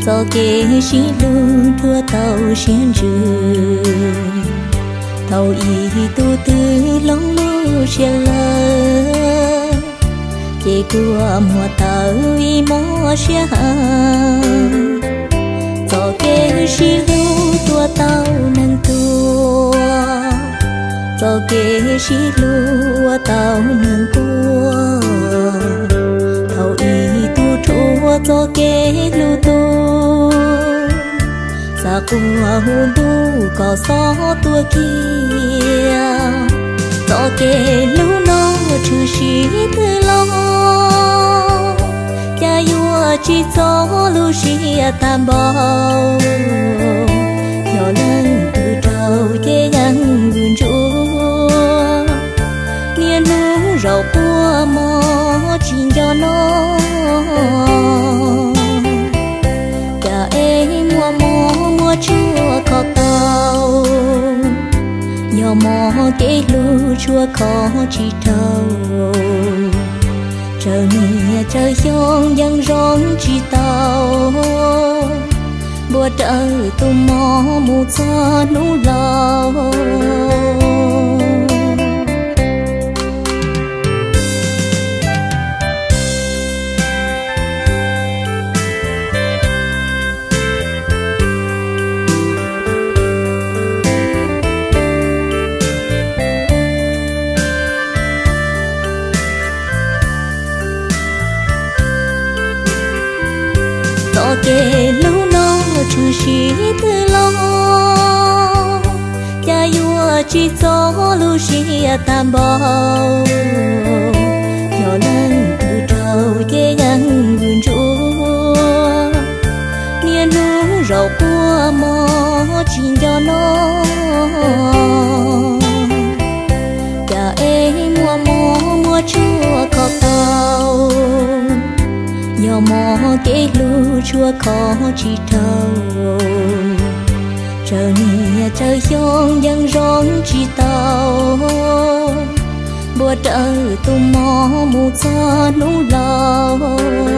Txoj kev sib hlub dhuav tau siab ntsws, thaum ib tug twg hloov lub siab lawm, ces kua muag tawv ib mob siab heev. Txoj kev sib hlub tuav tau neeg tuag, txoj kev sib hlub ua tau neeg quaj. Thaum ib tug rhuav txoj kev hlub tuag, xav quaj hu ntuj kom xob tuaj kiag. Txoj kev hlub no tshwm sim twg los, cas yuav tsis txog lub siab tag npaum. Yog leej twg raug ces yeej vwm ntsuav, niaj hnub zaum quaj mob tsis nco no. Cas es muaj mob muaj tshuaj kho tau, yog mob kev hlub tshuaj kho tsis dhau. Tsawg niaj tsawg xyoo yeej zoo tsis tau, npuaj rawv tus mob mus txog hnub laus. Txoj kev hlub no tshwm sim twg los, cas yuav tsis txog lub siab tag npaum. Yog leej twg raug ces yeej vwm ntsuav, niaj hnub zaum quaj mob tsis nco no. Cas es muaj mob muaj tshuaj kho tau, yog mob kev hlub tshuaj kho tsis dhau. Tsawg niaj tsawg xyoo yeej zoo tsis tau, npuaj rawv tus mob mus txog hnub laus.